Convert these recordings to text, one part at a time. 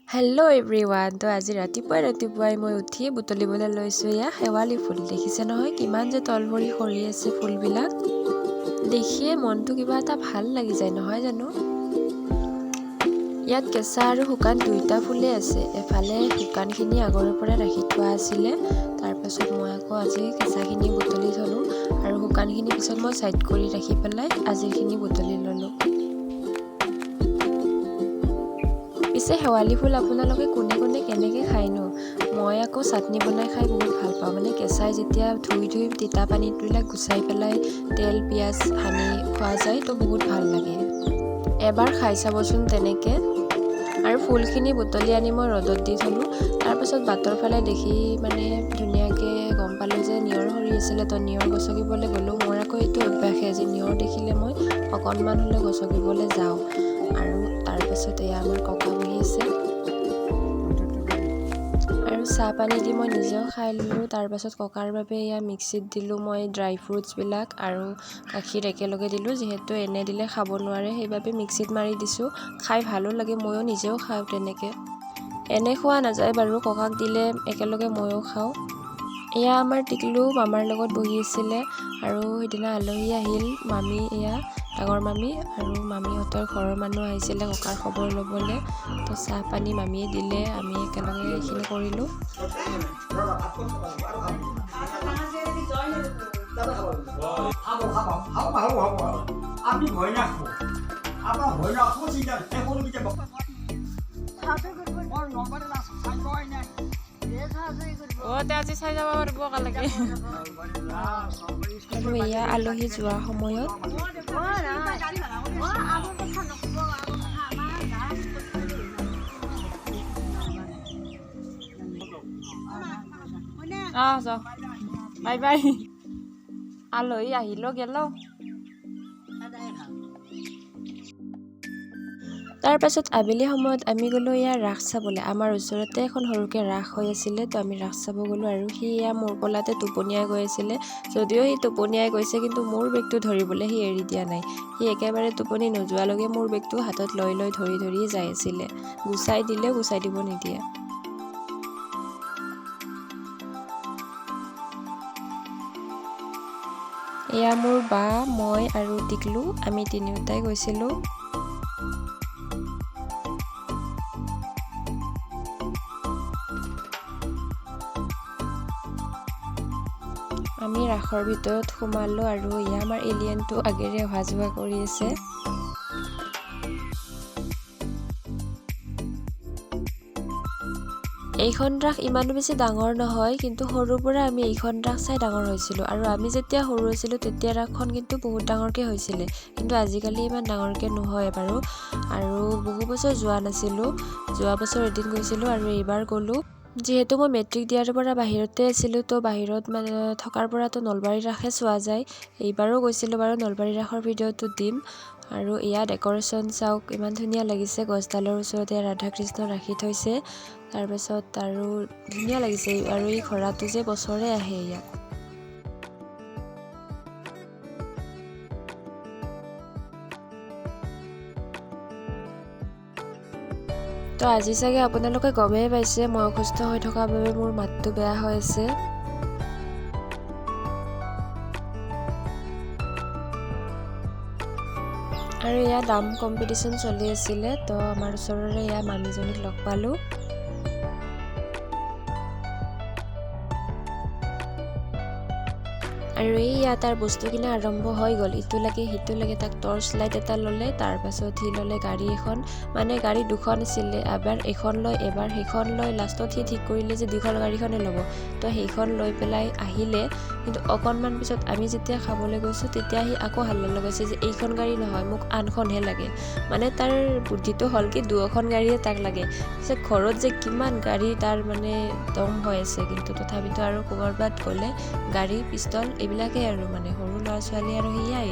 Hello' everyone. তো আজি ৰাতিপুৱাই ৰাতিপুৱাই মই উঠি বুটলিবলৈ লৈছোঁ এয়া শেৱালি ফুল। দেখিছে নহয় কিমান যে তল ভৰি সৰি আছে ফুলবিলাক, দেখিয়ে মনটো কিবা এটা ভাল লাগি যায় নহয় জানো। ইয়াত কেঁচা আৰু শুকান দুয়োটা ফুলেই আছে। এফালে শুকানখিনি আগৰে পৰা ৰাখি থোৱা আছিলে, তাৰপাছত মই আকৌ আজি কেঁচাখিনি বুটলি থ'লোঁ আৰু শুকানখিনি পিছত মই ছাইড কৰি ৰাখি পেলাই আজিৰখিনি বুটলি ল'লোঁ। পিছে শেৱালি ফুল আপোনালোকে কোনে কোনে কেনেকৈ খায়নো? মই আকৌ চাটনি বনাই খাই বহুত ভাল পাওঁ। মানে কেঁচাই যেতিয়া ধুই ধুই তিতা পানীবিলাক গুচাই পেলাই তেল পিঁয়াজ সানি খোৱা যায় তো বহুত ভাল লাগে। এবাৰ খাই চাবচোন তেনেকৈ। আৰু ফুলখিনি বুটলি আনি মই ৰ'দত দি থ'লোঁ। তাৰপাছত বাটৰ ফালে দেখি মানে ধুনীয়াকৈ গম পালোঁ যে নিয়ৰ সৰি আছিলে, তো নিয়ৰ গছকিবলৈ গ'লোঁ। মোৰ আকৌ এইটো অভ্যাসে যে নিয়ৰ দেখিলে মই অকণমান হ'লেও গছকিবলৈ যাওঁ। আৰু তাৰপাছত এয়া আমাৰ ককা বহি আছে আৰু চাহ পানী দি মই নিজেও খাই ল'লোঁ। তাৰপাছত ককাৰ বাবে এয়া মিক্সিত দিলোঁ মই ড্ৰাই ফ্ৰুটছবিলাক আৰু গাখীৰ একেলগে দিলোঁ, যিহেতু এনে দিলে খাব নোৱাৰে সেইবাবে মিক্সিত মাৰি দিছোঁ। খাই ভালো লাগে, ময়ো নিজেও খাওঁ তেনেকৈ। এনে খোৱা নাযায় বাৰু, ককাক দিলে একেলগে ময়ো খাওঁ। এয়া আমাৰ টিকলু মামাৰ লগত বহি আছিলে আৰু সেইদিনা আলহী আহিল, মামী, এয়া ডাঙৰ মামী আৰু মামীহঁতৰ ঘৰৰ মানুহ আহিছিলে ককাৰ খবৰ ল'বলৈ। তো চাহ পানী মামীয়ে দিলে, আমি একেলগে এইখিনি কৰিলোঁ। আৰু এয়া আলহী যোৱা সময়ত বাই বাই আলহী আহিলো গেল। তাৰপাছত আবেলি সময়ত আমি গ'লোঁ এয়া ৰাস চাবলৈ। আমাৰ ওচৰতে এখন সৰুকৈ ৰাস হৈ আছিলে, তো আমি ৰাস চাব গ'লোঁ। আৰু সি এয়া মোৰ কোলাতে টোপনিয়াই গৈ আছিলে। যদিও সি টোপনিয়াই গৈছে, কিন্তু মোৰ বেগটো ধৰিবলৈ সি এৰি দিয়া নাই। সি একেবাৰে টোপনি নোযোৱালৈকে মোৰ বেগটো হাতত লৈ লৈ ধৰি ধৰি যাই আছিলে। গুচাই দিলেও গুচাই দিব নিদিয়ে। এয়া মোৰ বা, মই আৰু টিকলু, আমি তিনিওটাই গৈছিলোঁ। আমি ৰাসৰ ভিতৰত সোমালোঁ আৰু এয়া আমাৰ এলিয়েনটো আগেৰে অহা যোৱা কৰি আছে। এইখন ৰাস ইমানো বেছি ডাঙৰ নহয়, কিন্তু সৰুৰ পৰা আমি এইখন ৰাস চাই ডাঙৰ হৈছিলোঁ। আৰু আমি যেতিয়া সৰু আছিলোঁ তেতিয়া ৰাসখন কিন্তু বহুত ডাঙৰকৈ হৈছিলে, কিন্তু আজিকালি ইমান ডাঙৰকৈ নহয় বাৰু। আৰু বহু বছৰ যোৱা নাছিলোঁ, যোৱা বছৰ এদিন গৈছিলোঁ আৰু এইবাৰ গ'লোঁ। যিহেতু মই মেট্ৰিক দিয়াৰ পৰা বাহিৰতে আছিলোঁ, তো বাহিৰত মানে থকাৰ পৰাতো নলবাৰী ৰাসে চোৱা যায়। এইবাৰো গৈছিলোঁ বাৰু, নলবাৰী ৰাসৰ ভিডিঅ'টো দিম। আৰু এয়া ডেক'ৰেশ্যন চাওক, ইমান ধুনীয়া লাগিছে। গছডালৰ ওচৰতে ৰাধা কৃষ্ণ ৰাখি থৈছে। তাৰপাছত আৰু ধুনীয়া লাগিছে। আৰু এই ঘোঁৰাটো যে বছৰে আহে ইয়াত। তো আজি চাগে আপোনালোকে গমেই পাইছে মই অসুস্থ হৈ থকাৰ বাবে মোৰ মাতটো বেয়া হৈ আছে। আৰু এয়া দাম কম্পিটিশ্যন চলি আছিলে, তো আমাৰ ওচৰৰে এয়া মামীজনীক লগ পালোঁ। আৰু এইয়া তাৰ বস্তু কিনা আৰম্ভ হৈ গ'ল। ইটো লাগে সিটো লাগে, তাক টৰ্চ লাইট এটা ল'লে, তাৰপাছত সি ল'লে গাড়ী এখন, মানে গাড়ী দুখন আছিলে, এবাৰ এইখন লয় এবাৰ সেইখন লয়। লাষ্টত সি ঠিক কৰিলে যে দীঘল গাড়ীখনে ল'ব, তো সেইখন লৈ পেলাই আহিলে। কিন্তু অকণমান পিছত আমি যেতিয়া খাবলৈ গৈছোঁ তেতিয়া সি আকৌ হাল্লা লগাইছে যে এইখন গাড়ী নহয়, মোক আনখনহে লাগে। মানে তাৰ বুদ্ধিটো হ'ল কি দুখন গাড়ীয়ে তাক লাগে। পিছত ঘৰত যে কিমান গাড়ী তাৰ মানে দম হৈ আছে, কিন্তু তথাপিতো আৰু ক'ৰবাত গ'লে গাড়ী, পিষ্টল এইবিলাকেই আৰু, মানে সৰু ল'ৰা ছোৱালী আৰু সেয়াই।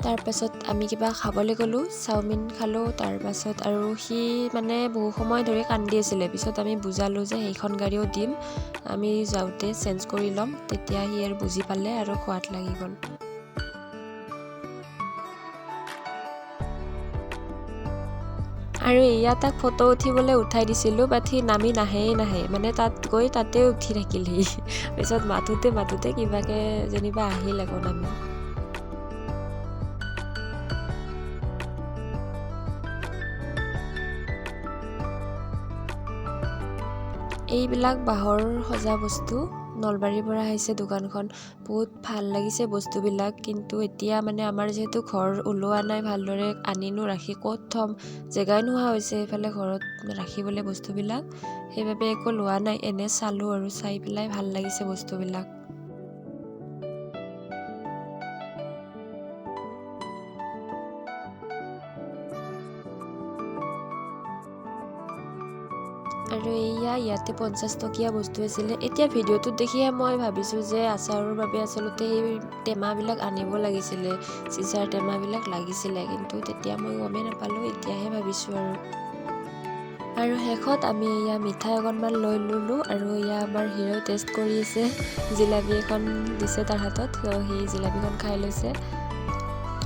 তাৰপাছত আমি কিবা খাবলৈ গ'লোঁ, চাওমিন খালোঁ। তাৰপাছত আৰু সি মানে বহু সময় ধৰি কান্দি আছিলে। পিছত আমি বুজালোঁ যে সেইখন গাড়ীও দিম, আমি যাওঁতে চেঞ্জ কৰি ল'ম। তেতিয়া সি আৰু বুজি পালে আৰু খোৱাত লাগি গ'ল। আৰু এয়া তাক ফটো উঠিবলৈ উঠাই দিছিলোঁ, বাট সি নামি নাহেই নাহে, মানে তাত গৈ তাতে উঠি থাকিল সি। পিছত মাতোঁতে মাতোঁতে কিবাকৈ যেনিবা আহিল আকৌ নামি। এইবিলাক বাঁহৰ সজা বস্তু নলবাৰীৰ পৰা আহিছে দোকানখন। বহুত ভাল লাগিছে বস্তুবিলাক। কিন্তু এতিয়া মানে আমাৰ যিহেতু ঘৰ ওলোৱা নাই ভালদৰে, আনিনো ৰাখি ক'ত থ'ম, জেগাই নোহোৱা হৈছে এইফালে ঘৰত ৰাখিবলৈ বস্তুবিলাক। সেইবাবে একো লোৱা নাই, এনে চালোঁ আৰু চাই পেলাই ভাল লাগিছে বস্তুবিলাক। আৰু এয়া ইয়াতে 50 টকীয়া বস্তু আছিলে। এতিয়া ভিডিঅ'টোত দেখিহে মই ভাবিছোঁ যে আচাৰৰ বাবে আচলতে সেই টেমাবিলাক আনিব লাগিছিলে, চিচাৰ টেমাবিলাক লাগিছিলে, কিন্তু তেতিয়া মই গমেই নাপালোঁ, এতিয়াহে ভাবিছোঁ আৰু। আৰু শেষত আমি এয়া মিঠাই অকণমান লৈ ল'লোঁ। আৰু এয়া আমাৰ হিৰ'ই টেষ্ট কৰি আছে, জিলাপি এখন দিছে তাৰ হাতত, সি জিলাপিখন খাই লৈছে।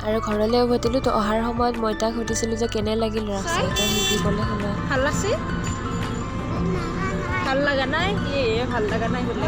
আৰু ঘৰলৈ উভতিলোঁ। তো অহাৰ সময়ত মই তাক সুধিছিলোঁ যে কেনে লাগিল ৰাস চাই, তো সি কি ক'লে শুনা। ভাল লাগছে? ভাল লগা নাই? এই ভাল লগা নাই বোলে।